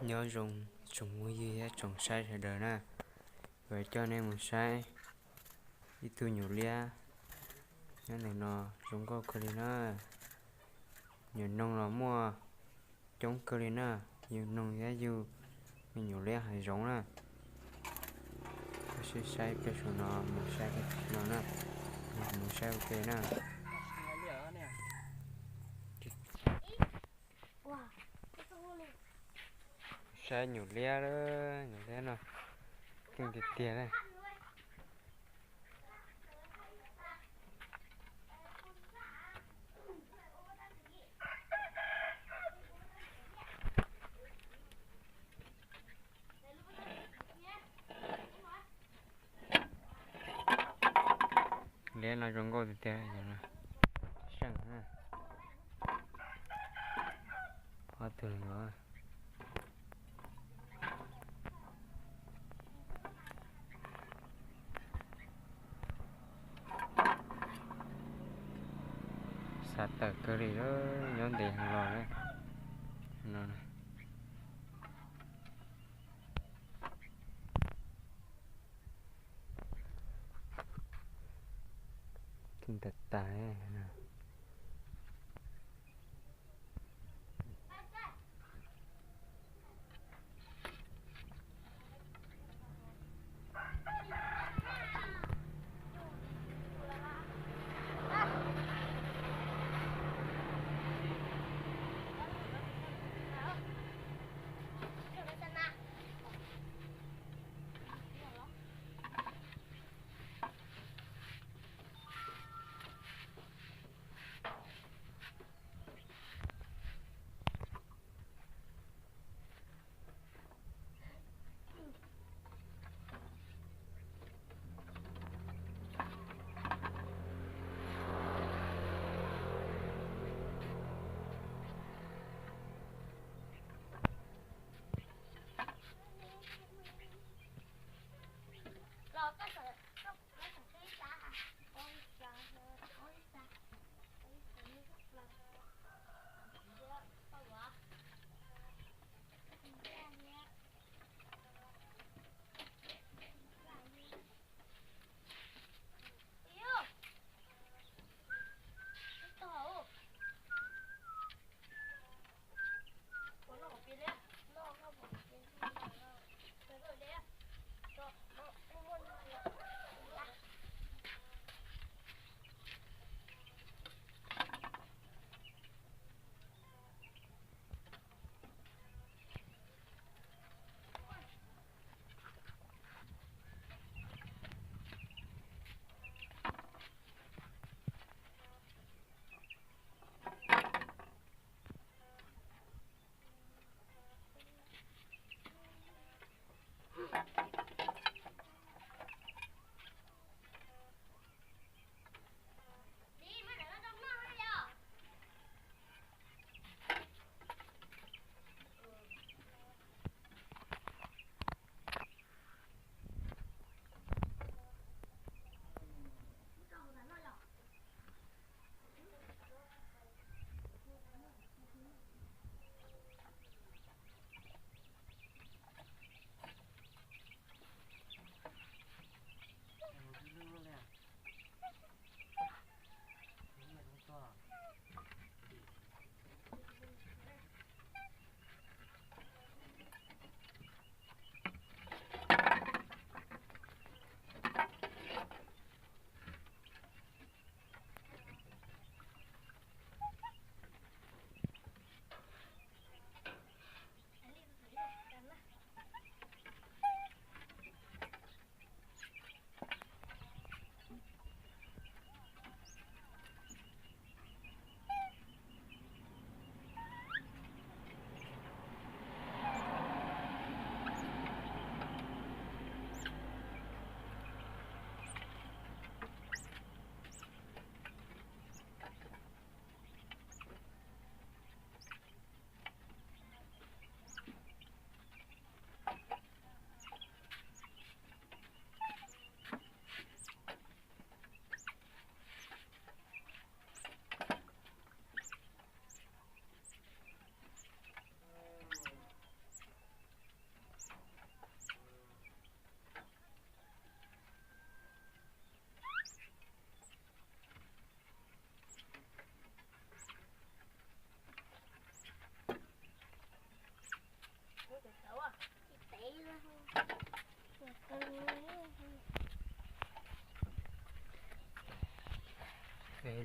Nyob zoo tsoom phooj ywg thiab tsoom saib sawv daws na, kuv coj nej mus saib ib tug nyuam liab nyob ntawm no zoo nkauj kawg li na. Nyuam noog los muaj coob kawg li na, yug noog thiab yug me nyuam liab hav zoov na. Tab sis saib pem saum no mus saib pem no na, mus saib ua ke na. Saib nyuam liab, nyuam liab no coob tiag tiag na. Liab no zoo nkauj tiag tiag, seej na. Ob tug no xav tawm kawg li, nyob ntev heev los na. Tag tag.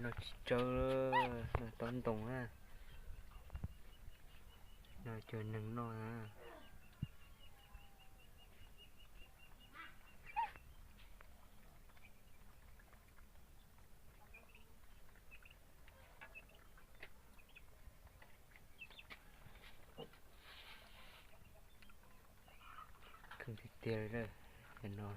No tsis tsawb, no tob ntoo na, no cov neeg noj na. Kheej tiag tiag li, no